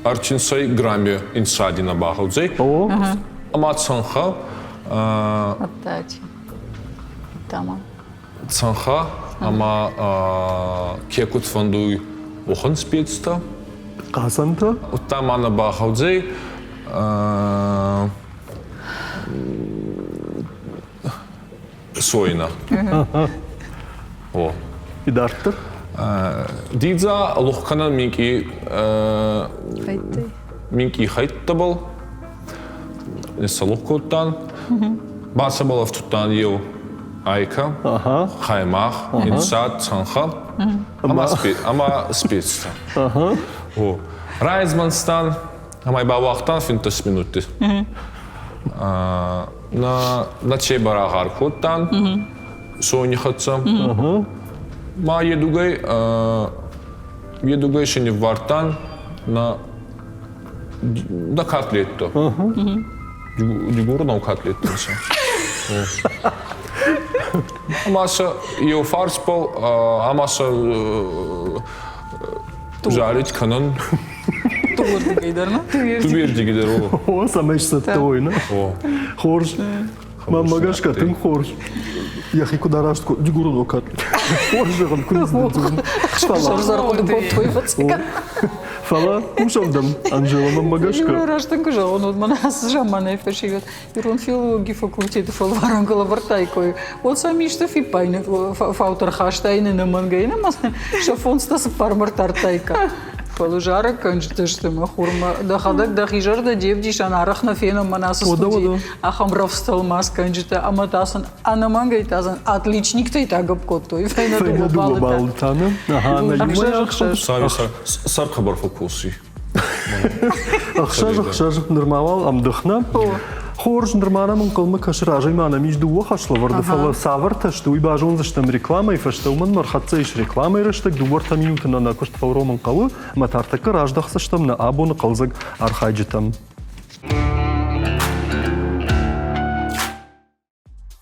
Speaker 2: Ӕртинсӕй грамме инсади нӕ багъӕудзӕй. Ӕма цӕнхӕ цӕнхӕ ӕма ке куд фӕндуй, уӕхӕн спецтӕ.
Speaker 1: Хъацӕнтӕ?
Speaker 2: Удта ма нӕ багъӕудзӕй сойна. О.
Speaker 1: Идарддӕр?
Speaker 2: Дидза лух кӕнӕн минкъий минкъий хӕйттӕбӕл исцалух кодтан. Бацӕбӕл ӕфтудтан еу. Айкӕ, хъаймагъ, инсад, цӕнхӕ ӕма спецтӕ. Райзманстан ӕма бауагътан 15 минутти. Нӕ чебӕрӕ гъӕр кодтан Сони хӕццӕ. Ма едугӕй едугӕй си ниввардтан на на котлетто. Дигорнау котлеттӕ. Ӕма сӕ еу фарсбӕл ӕма сӕ жарить кӕнӕн.
Speaker 4: Дыууӕрдыгӕй дӕр, нӕ?
Speaker 2: Дыууӕрдыгӕй дӕр, о.
Speaker 1: О, цӕмӕй сцӕттӕ уой, нӕ?
Speaker 2: О.
Speaker 1: Хорз. Мӕнмӕ гӕсгӕ тынг хорз. Йӕхи куыд араст код дигорон кӕд. Хорз зӕгъын, куыд
Speaker 4: Сӕрзӕр хъуыды кодтой фыццаг.
Speaker 1: Фӕлӕ хъусӕм дӕм, Анжела, мӕнмӕ гӕсгӕ.
Speaker 4: Раст дын куы зӕгъон, уӕд мӕнӕ ацы заманӕй фӕсивӕд ирон филологийы факультеты фӕлварӕн куы лӕвӕрдтаиккой, уӕд сӕм исты фиппайнаг фаутӕ рхастаин ӕнӕмӕнгӕй, ӕмӕ сӕ фондзтӕ цыппармӕ ртардтаиккам. Фӕлӕ зарӕггӕнджытӕ сты мӕ хурмӕ. Дӕхӕдӕг дӕхи зӕрдӕ де вдисӕн арӕх нӕ фенӕм мӕнӕ ацы студийы ахӕм рӕвдз тӕлмацгӕнджытӕ ӕмӕ та сын ӕнӕмӕнгӕй та сын отличниктӕй та гӕпп кодтой. Фӕйнӕ
Speaker 1: дыууӕ баллы та, нӕ? Ага, нӕ иумӕйаг
Speaker 2: Сӕр хъӕбӕр фӕкоси.
Speaker 1: Ӕхсӕз, ӕхсӕз, нырма уал ӕмдых нӕ. Хорз, нырма нӕм ӕнхъӕлмӕ кӕсы разӕй ма нӕм ис дыууӕ хӕслӕвӕрды, фӕлӕ цавӕртӕ сты, уый базондзыстӕм рекламӕйы фӕстӕ. Уымӕн ма ӕрхӕццӕ ис рекламӕйы рӕстӕг, дыууӕ-ӕртӕ минуты нӕ нӕ куыст фӕуромын хъӕуы, ӕмӕ та ӕртӕккӕ раздӕхдзыстӕм нӕ абоны хъӕлдзӕг архайджытӕм.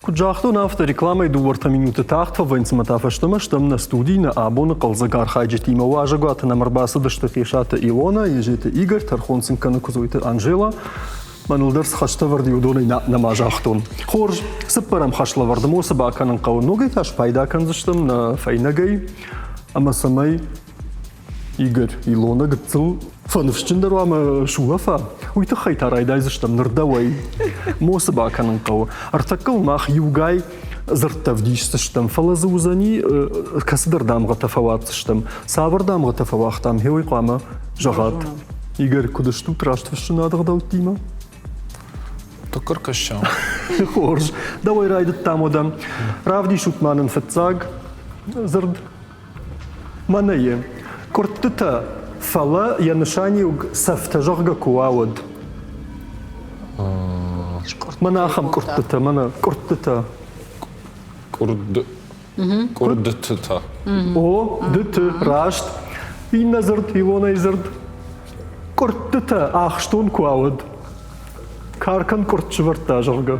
Speaker 1: Куыд загътон, афтӕ рекламӕйы дыууӕ-ӕртӕ минуты тагъд фӕвӕййынц ӕмӕ та фӕстӕмӕ стӕм нӕ студийы нӕ абоны хъӕлдзӕг архайджытимӕ. Уазӕгуаты нӕм ӕрбацыдысты Хъесаты Илонӕ, Езеты Игорь, тӕрхон сын кӕны Куыдзойты Анжела. Мӕныл дӕр цы хӕстӕвӕрд и, уыдонӕй нӕма загътон. Хорз, цыппӕрӕм хӕслӕвӕрды мосы бакӕнын хъӕуы. Ногӕй та спайда кӕндзыстӕм нӕ фӕйнӕгӕй ӕмӕ цӕмӕй Игорь, Илона гыццыл фӕныфсджындӕр уа ӕмӕ сулӕфа, уый тыххӕй та райдайдзыстӕм ныр дӕуӕй. Мосы бакӕнын хъӕуы. Ӕртӕккӕ мах иугай дзырдтӕ вдисдзыстӕм, фӕлӕ дзы уыдзӕни кӕцыдӕр дамгъӕтӕ фӕуадздзыстӕм. Цавӕр дамгъӕтӕ фӕуагътам, гъе уый хъуамӕ зӕгъат. Игорь, куыд стут раст фыссынады ӕгъдӕуттимӕ?
Speaker 2: Тыккыр кӕссӕм.
Speaker 1: Хорз. Дӕуӕй райдыдтам уӕдӕ. Равдисут ма нын фыццаг дзырд. Мӕнӕ и. Къуырдтытӕ, фӕлӕ йӕ нысаниуг цӕфтӕ зӕгъгӕ куы уа, уӕд. Мӕнӕ ахӕм къуырдтытӕ, мӕнӕ къуырдтытӕ.
Speaker 2: Къуырд... Къуырдтытӕ.
Speaker 1: О, дыты, раст. Иннӕ дзырд, Илонӕйы дзырд. Къуырдтытӕ ахстон куы уа, уӕд. Каркӕн къуыртт сывӕрдта, зӕгъгӕ.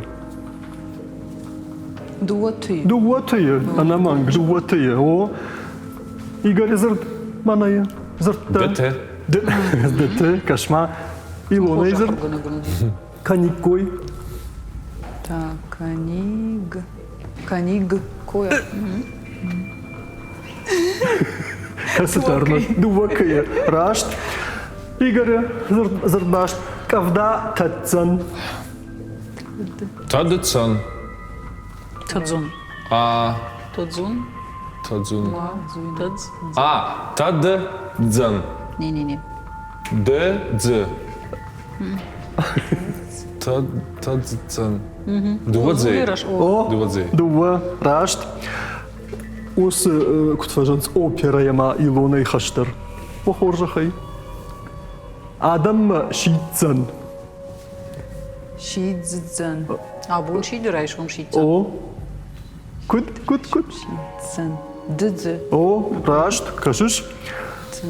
Speaker 3: Дыууӕ тыйы.
Speaker 1: Дыууӕ тыйы, ӕнӕмӕнг, дыууӕ тыйы. О, Игоры дзырд мӕнӕ дзырдтӕ.
Speaker 2: Дыты.
Speaker 1: Дыты, кӕс-ма, Илонайы дзырд. Кӕниккой.
Speaker 3: Так, кӕниг. Кӕнигкой.
Speaker 1: Кӕцытӕ ӕрмӕст дыууӕ кӕйы раст. Игоры дзырдбаст къӕвда тӕддзӕн.
Speaker 2: Тӕдзӕн.
Speaker 4: Тӕдзун.
Speaker 2: А.
Speaker 4: Тӕдзун.
Speaker 2: Тӕдзун.
Speaker 4: Тӕдз.
Speaker 2: А. Тӕдзӕн.
Speaker 4: Не-не-не.
Speaker 2: Д. Дз. Тӕдзӕн. Дыууӕ дзы.
Speaker 1: О, дыууӕ, раст. Уыцы, куыд фӕзӕгъынц, оперӕйӕ ма Илонӕй хӕстӕр. О хорзӕхӕй. Адӕммӕ сиддзӕн.
Speaker 3: Сиддзӕн.
Speaker 4: Абон сиды, райсом сиддзӕн.
Speaker 1: О. Куыд, куыд, куыд?
Speaker 3: Сиддзӕн. Дыдзы.
Speaker 1: О, раст, кӕсыс?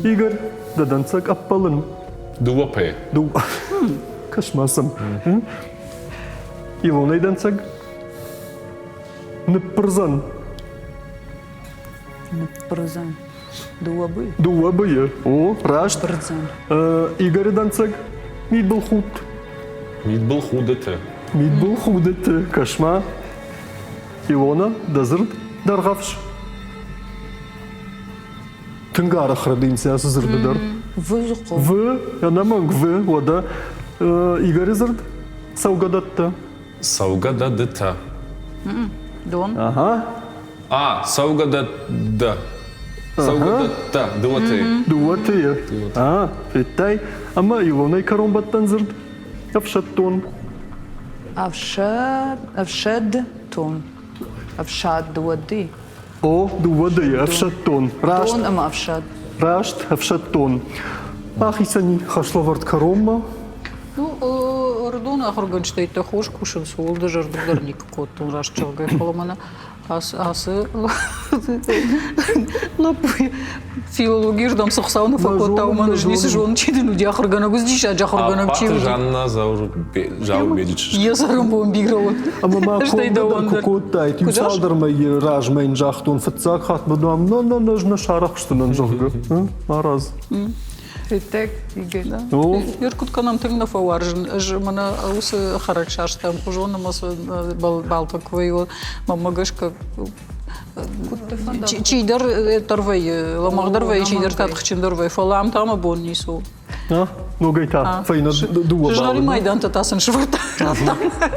Speaker 1: Игорь, дӕ дӕнцӕг ӕппӕлын.
Speaker 2: Дыууӕ П.
Speaker 1: Дыууӕ. Кӕс-ма сӕм. Илонӕй дӕнцӕг? Ныппырдзӕн.
Speaker 3: Ныппырдзӕн. Дыууӕ быйы?
Speaker 1: Дыууӕ быйы. О, раст.
Speaker 3: Бырдзӕн.
Speaker 1: Игоры дӕнцӕг? Мидбылхудт.
Speaker 2: Мидбылхудыты.
Speaker 1: Мидбылхудыты. Кӕс-ма. Илона, дӕ дзырд дӕргъӕвс. Тынг арӕх рӕдийынц ацы дзырды дӕр.
Speaker 3: В
Speaker 1: В, ӕнӕмӕнг В, уӕдӕ Игоры дзырд цӕугӕдӕттӕ.
Speaker 2: Цӕугӕдӕттӕ.
Speaker 4: Дон.
Speaker 1: Ага.
Speaker 2: А, цӕугӕдӕттӕ. Цӕугӕдӕттӕ, дыууӕ Т.
Speaker 1: Дыууӕ Т-йы. А, федтай? Ӕмӕ Илонӕй кӕронбӕттӕн дзырд ӕфсӕддон.
Speaker 3: Ӕфсӕдтон. Ӕфсад дыууӕ ды.
Speaker 1: О, дыууӕ дыйы, ӕфсӕддон. Раст.
Speaker 3: Дон ӕмӕ ӕфсад.
Speaker 1: Раст, ӕфсӕддон. Ахицӕни хӕслӕвӕрд кӕронмӕ.
Speaker 4: Ну, Ӕрыдоны ахуыргӕнджытӕ хорз кусынц, ууыл дызӕрдыг дӕр никуы кодтон, раст зӕгъгӕ, фӕлӕ мӕнӕ ацы лӕппуйы филологийы рдӕм цы хуыцау нӕ фӕкодта, уымӕн ӕз ницы зонын, чи дын уыди ахуыргӕнӕг, уыцы диссаджы ахуыргӕнӕг чи уыди.
Speaker 2: Жанна Зауырбеджы чызг.
Speaker 4: Йӕ цӕрӕнбон бирӕ уыд.
Speaker 1: Ӕмӕ ма коммӕ дӕр куы кодтаид, иу цалдӕр мӕйы размӕ йын загътон, фыццаг хатт мӕ дам, нӕ, нӕ, ӕз нӕ сарӕхсдзынӕн, зӕгъгӕ. Марадз.
Speaker 3: Федтӕг, Игорь.
Speaker 4: Ир куыд кӕнӕм, тынг нӕ фӕуарзын. Ӕз мӕнӕ уыцы хӕрӕг састӕм хуызон ӕмӕ балтӕ куы вӕййы, мӕнмӕ гӕсгӕ чидӕр дӕр вӕййы, лӕмӕгъдӕр вӕййы, чидӕр та тыхджындӕр вӕййы, фӕлӕ ам та мӕ бон ницы у.
Speaker 1: Ногӕй та фӕйнӕ дыууӕ баллы.
Speaker 4: Сызгъӕрин майдантӕ та сын сывӕрдта.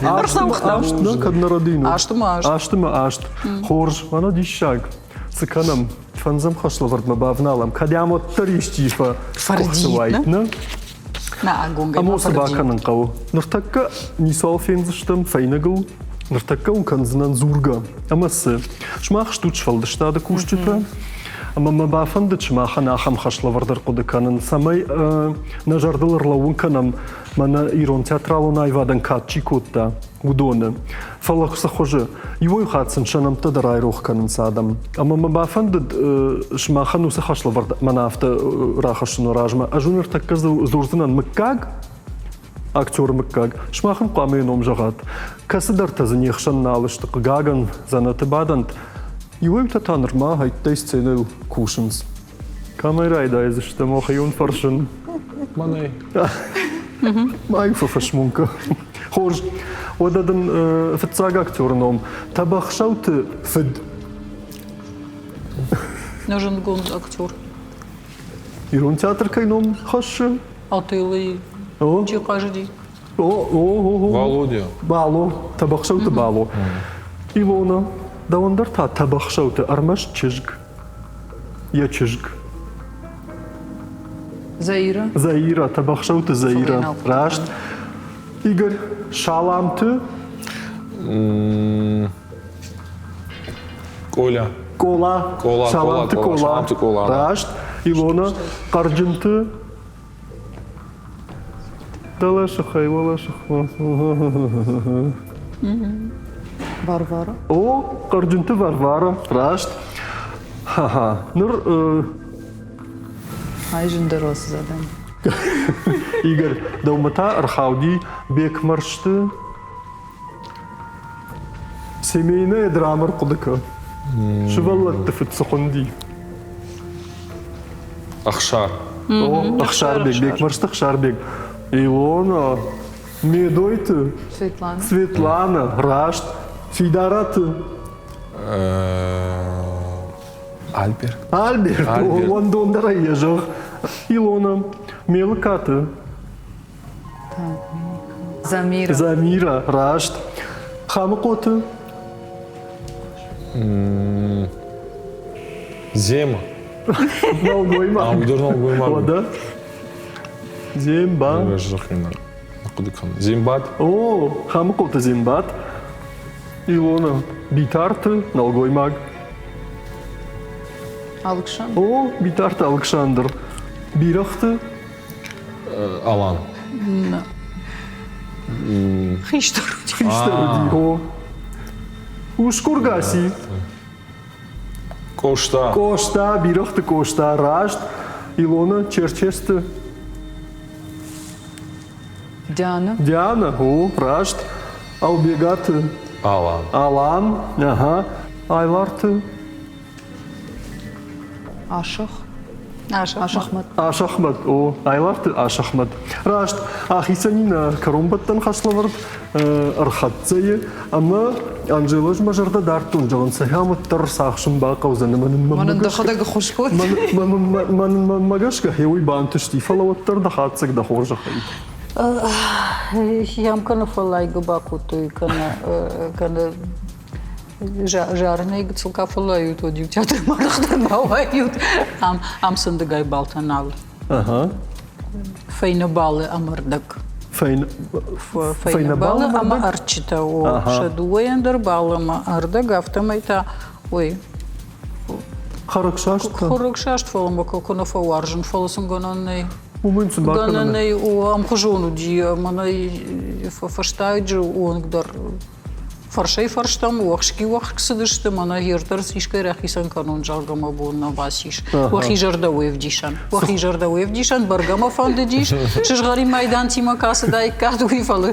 Speaker 1: Ӕрцауыгътам. Аст, кӕд нӕ рӕдийын.
Speaker 4: Асты ма аст.
Speaker 1: Асты ма аст. Хорз, мӕнӕ диссаг. Цы кӕнӕм? Фӕндзӕм хӕслӕвӕрдмӕ бавналӕм. Кӕд ӕм уӕддӕр исчи фӕкъуыхцы уаид, нӕ? Ӕмӕ цы бакӕнын хъӕуы? Ныртӕккӕ ницуал фендзыстӕм фӕйнӕгыл, ныртӕккӕ уын кӕндзынӕн дзургӕ. Ӕмӕ цы? Сымах стут сфӕлдыстады кусджытӕ, ӕмӕ мӕ бафӕндыд сымахӕн ахӕм хӕслӕвӕрд ӕрхъуыды кӕнын, цӕмӕй нӕ зӕрдыл ӕрлӕууын кӕнӕм, мӕнӕ ирон театралон аивадӕн кад чи кодта, уыдоны. Фӕлӕ цы хуызы? Иуӕй хатт сын сӕ нӕмттӕ дӕр айрох кӕнынц адӕм. Ӕмӕ мӕ бафӕндыд сымахӕн уыцы хӕслӕвӕрд мӕнӕ афтӕ рахӕссыны размӕ. Ӕз уын ныртӕккӕ дзурдзынӕн мыггаг, актеры мыггаг. Сымах ын хъуамӕ йӕ ном зӕгъат. Кӕцыдӕртӕ дзы не хсӕн нал сты, хъыгагӕн, дзӕнӕты бадӕнт. Иуӕй-иутӕ та нырма хӕйттӕй сценӕйыл кусынц. Кӕмӕй райдайдзыстӕм, охион фӕрсын?
Speaker 2: Мӕнӕй.
Speaker 1: Ма-иу фӕфӕсмонкӕ. Хорз. Уӕдӕ дын фыццаг актеры ном Тӕбӕхсӕуты фыд.
Speaker 4: Нӕ зындгонд актер.
Speaker 1: Ирон театр кӕй ном хӕссы?
Speaker 4: Отеллойы чи хъазыди?
Speaker 1: О, о, о, о.
Speaker 2: Володя.
Speaker 1: Бало, Тӕбӕхсӕуты Бало. Илона, дӕуӕн дӕр та Тӕбӕхсӕуты ӕрмӕст чызг. Йӕ чызг.
Speaker 3: Заира.
Speaker 1: Заира, Тӕбӕхсӕуты Заира. Раст. Игорь, Саламты.
Speaker 2: Коля.
Speaker 1: Кола.
Speaker 2: Кола.
Speaker 1: Саламты Кола.
Speaker 2: Саламты Кола.
Speaker 1: Раст. Илона, Хъӕрджынты. Дӕлӕсыхӕй, уӕлӕсыхмӕ.
Speaker 3: Варвара.
Speaker 1: О, Хъӕрджынты Варвара, раст. Ха-ха. Ныр
Speaker 3: Ай зындӕр ацы задӕн.
Speaker 1: Игорь, дӕумӕ та ӕрхауди Бекмӕрзты семейная драма рхъуыды кӕ. Сывӕллӕтты фыд цы хуынди?
Speaker 2: Ӕхсар.
Speaker 1: О, Ӕхсарбег, Бекмӕрзты Ӕхсарбег. Илона, Медойты.
Speaker 3: Светлана.
Speaker 1: Светлана, раст. Фидараты.
Speaker 2: Альберт.
Speaker 1: Альберт, уӕндондӕрӕй йӕ зӕгъ. Илона, Мелыкаты.
Speaker 3: Замира.
Speaker 1: Замира, раст. Хамыхъоты.
Speaker 2: Зема.
Speaker 1: Нӕлгоймаг.
Speaker 2: А, уый дӕр нӕлгоймаг.
Speaker 1: Уӕдӕ? Земба.
Speaker 2: Хъуыды кӕн. Зембат.
Speaker 1: О, Хамыхъоты Зембат. Илона. Битарты нӕлгоймаг.
Speaker 3: Алыксандр.
Speaker 1: О, Битарты Алыксандр. Бирӕгъты
Speaker 2: Алан.
Speaker 4: Хистӕр уыди.
Speaker 1: Хистӕр уыди, о. Усгур Гаси.
Speaker 2: Къоста.
Speaker 1: Къоста, бирӕгъты Къоста, раст. Илона Черчесты.
Speaker 3: Диана.
Speaker 1: Диана, о, раст. Албегаты.
Speaker 2: Алан.
Speaker 1: Алан, ага. Айларты.
Speaker 3: Ашах. Ашахмат.
Speaker 1: Ашахмат, о, Айларты Ашахмат. Раст, ахицӕни нӕ кӕронбӕттӕн хӕслӕвӕрд ӕрхӕццӕйы ӕмӕ Анжела мӕ зӕрдӕ дардтон, зӕгъын, цахӕм уӕддӕр цахсын бахъӕудзӕн ӕмӕ нын
Speaker 3: Мӕнӕн дӕхӕдӕг ӕххуыс кодтай.
Speaker 1: Мӕнмӕ гӕсгӕ уый бантысти, фӕлӕ уӕддӕр дӕ хатдзӕг дӕ хорзӕхӕй.
Speaker 4: Йӕм кӕнӕ фӕллайгӕ бакодтой, кӕнӕ кӕнӕ Зарынӕй гыццыл ка фӕллайут, уӕд иу театрмӕ арӕхдӕр бауайут. Ам, ам сындӕгӕй балтӕ нал.
Speaker 1: Ага.
Speaker 4: Фӕйнӕ балы ӕмӕ рдӕг. Фӕйнӕ балы ӕмӕ ӕрчытӕ о, сӕ дыууӕйӕн дӕр бал ӕмӕ ӕрдӕг, афтӕмӕй та ой.
Speaker 1: Хӕрӕгсаст?
Speaker 4: Хӕрӕгсаст, фӕлӕ мӕ куы нӕ фӕуарзын, фӕлӕ сын гӕнӕн нӕй.
Speaker 1: Уымӕн цы
Speaker 4: Гӕнӕн нӕй, ӕмхуызон уыди, мӕнӕ фӕстаджы онг дӕр фӕрсӕй-фӕрстӕм уӕхски-уӕхск цыдысты, мӕнӕ гъер дӕр искӕй рахицӕн кӕнон, зӕгъгӕ, мӕ бон нӕ бацис. Уӕхи зӕрдӕ уе вдисӕн. Уӕхи зӕрдӕ уе вдисӕн, бӕргӕ мӕ фӕндыдис, сызгъӕрин майдантимӕ кӕцыдаиккат, уый, фӕлӕ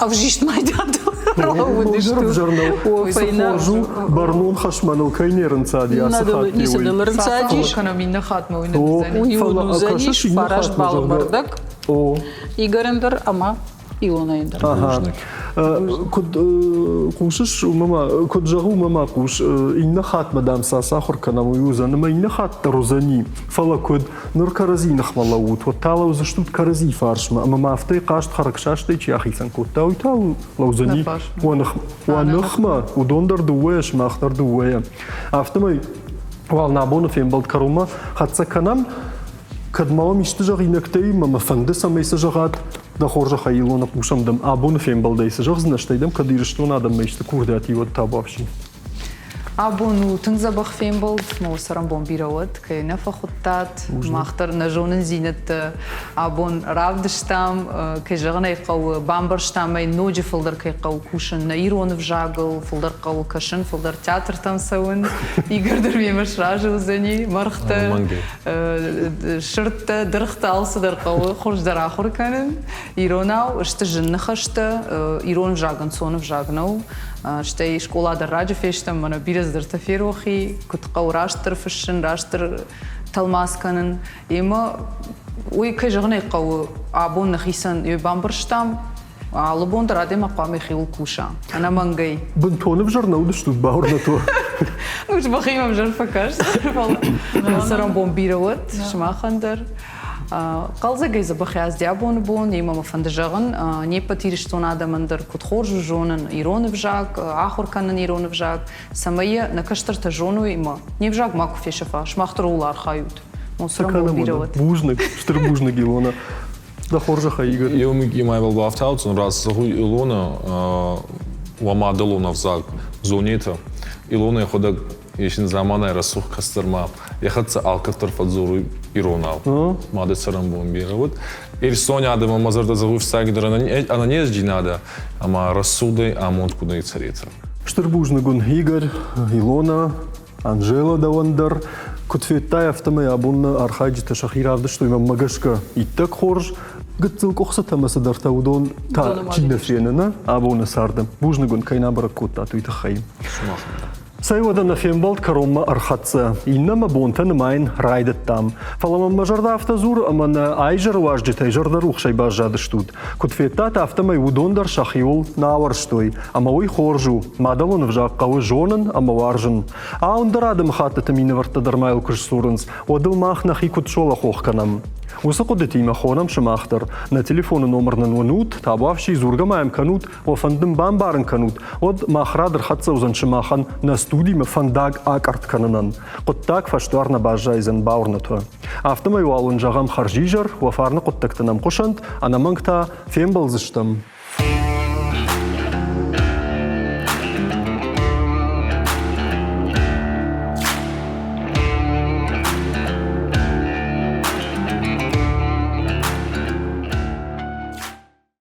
Speaker 4: ӕвзист майдантыл ӕрлӕууыдысты.
Speaker 1: Ӕвзӕр нӕу. Хорз у, бӕрнон хӕс мӕныл кӕй не рынцади ацы хатт.
Speaker 4: Ницы дыл ӕрынцадис.
Speaker 3: Кӕнӕм иннӕ хатмӕ уый нӕ
Speaker 4: уыдзӕнис. Фараст баллы мӕрдӕг. Игорӕн дӕр ӕмӕ Илонайӕн дӕр.
Speaker 1: Куыд хъусыс, уымӕ ма, куыд зӕгъы, уымӕ ма хъус. Иннӕ хатмӕ, дам, цы ацахуыр кӕнӕм, уый уыдзӕн. Ӕмӕ иннӕ хатт дӕр уыдзӕни. Фӕлӕ куыд? Ныр кӕрӕдзи ныхмӕ лӕуут, уӕд та лӕудзыстут кӕрӕдзи фарсмӕ. Ӕмӕ ма афтӕ хъазт хӕрӕгсастӕй чи ахицӕн кодта, уый та лӕудзӕни уӕ ныхмӕ. Уыдон дӕр дыууӕйӕ, сымах дӕр дыууӕйӕ. Афтӕмӕй уал нӕ абоны фембӕлд кӕронмӕ хӕццӕ кӕнӕм. Кӕд ма уӕм исты зӕгъинӕгтӕ и, мӕ фӕнды, цӕмӕй цы зӕгъат, дӕ хорзӕхӕй, Илона, хъусӕм дӕм абоны фембӕлдӕй цы зӕгъдзынӕ, стӕй дӕм кӕд Ирыстоны адӕммӕ исты курдиат и, уӕд табуафси.
Speaker 3: Абон у тынг дзӕбӕх фембӕлд, мӕ цӕрӕнбон бирӕ уӕд, кӕй нӕ фӕхуыдтат. Мах дӕр нӕ зонындзинӕдтӕ абон равдыстам, кӕй зӕгъын ӕй хъӕуы, бамбӕрстам ӕй, ноджы фылдӕр кӕй хъӕуы кусын нӕ ирон ӕвзагыл, фылдӕр хъӕуы кӕсын, фылдӕр театртӕм цӕуын. Игорь дӕр мемӕ сразы уыдзӕни, мӕргътӕ, сырдтӕ, дыргътӕ алцыдӕр хъӕуы хуыздӕр ахуыр кӕнын. Иронау сты зын ныхӕстӕ, ирон ӕвзаг ӕнцон ӕвзаг нӕу. Стӕй скъола дӕр раджы фестӕм, мӕнӕ бирӕ цыдӕртӕ ферох и, куыд хъӕуы растдӕр фыссын, растдӕр тӕлмац кӕнын. Ӕмӕ уый, кӕй зӕгъын ӕй хъӕуы, абон нӕхицӕн бамбӕрстам, алы бон дӕр адӕймаг хъуамӕ йӕхиуыл куса, ӕнӕмӕнгӕй.
Speaker 1: Бынтон ӕвзӕр нӕ уыдыстут, бауырнӕт уӕ.
Speaker 3: Ну, мӕхимӕ ӕвзӕр фӕкаст, фӕлӕ цӕрӕнбон бирӕ уӕд сымахӕн дӕр. Хъӕлдзӕгӕй дзӕбӕхӕй аздӕ абоны бон, ӕмӕ мӕ фӕнды зӕгъын, не ппӕт Ирыстон адӕмӕн дӕр куыд хорз у зонын ирон ӕвзаг, ахуыр кӕнын ирон ӕвзаг, цӕмӕй йӕ нӕ кӕстӕртӕ зоной ӕмӕ не взаг макуы фесӕфа, сымах дӕр ууыл архайут. Цӕрӕнбон бирӕ уӕд.
Speaker 1: Бузныг, стыр бузныг, Илона. Дӕ хорзӕхӕй, Игорь.
Speaker 2: Еу микъимӕбӕл бафтаудзӕн, раст зӕгъуй Илона, уӕ мадӕлон ӕвзаг зонетӕ. Илона ӕхуӕдӕг ес ин заманай рӕсугъд кӕстӕр ма йӕ хӕццӕ алкӕддӕр фӕдздзоруй иронау. Мадӕ цӕрӕнбон берӕ уӕд. Иристони адӕмӕн мӕ зӕрдӕ зӕгъуй фиццагидӕр ӕнӕнездзийнадӕ ӕма рӕсугъдӕй амондгунӕй цӕретӕ.
Speaker 1: Стыр бузныг уын, Игорь, Илона, Анжела дӕуӕн дӕр. Куыд федтай, афтӕмӕй абон нӕ архайджытӕ сӕхи равдыстой мӕнмӕ гӕсгӕ иттӕг хорз. Гыццыл къуыхцытӕ ӕмӕ цыдӕртӕ уыдон та чи нӕ фены нӕ абоны царды. Бузныг уын, кӕй нӕ бӕрӕг кодтат, уый тыххӕй. Цӕй уӕдӕ нӕ фембӕлд кӕронмӕ ӕрхӕццӕ. Иннӕмӕ бонтӕ нымайын райдыдтам. Фӕлӕ мӕм мӕ зӕрдӕ афтӕ дзуры, ӕмӕ нӕ айзӕры уазджытӕй зӕрдӕрухсӕй баззадыстут. Куыд федтат, афтӕмӕй уыдон дӕр сӕхиуыл нӕ ауӕрстой. Ӕмӕ уый хорз у. Мадӕлон ӕвзаг хъӕуы зонын ӕмӕ уарзын. Ау, ӕндӕр адӕмыхӕттыты минӕвӕрттӕ дӕр ма йыл куы сдзурынц, уӕд ыл мах нӕхи куыд солӕхох кӕнӕм? Уыцы хъуыдытимӕ хонӕм сымах дӕр. Нӕ телефоны номыр нын уынут, табуафси, дзургӕ ма йӕм кӕнут, уӕ фӕнд нын бамбарын кӕнут, уӕд мах рад ӕрхӕццӕ уыдзӕн сымахӕн нӕ студимӕ фӕндаг акъӕртт кӕнынӕн. Хъуыддаг фӕсдуар нӕ баззайдзӕн, бауырнӕт уӕ. Афтӕмӕй уал уын зӕгъӕм хӕрзизӕр, уӕ фарны хъуыддӕгтӕ нӕм хъуысӕнт, ӕнӕмӕнг та фембӕлдзыстӕм.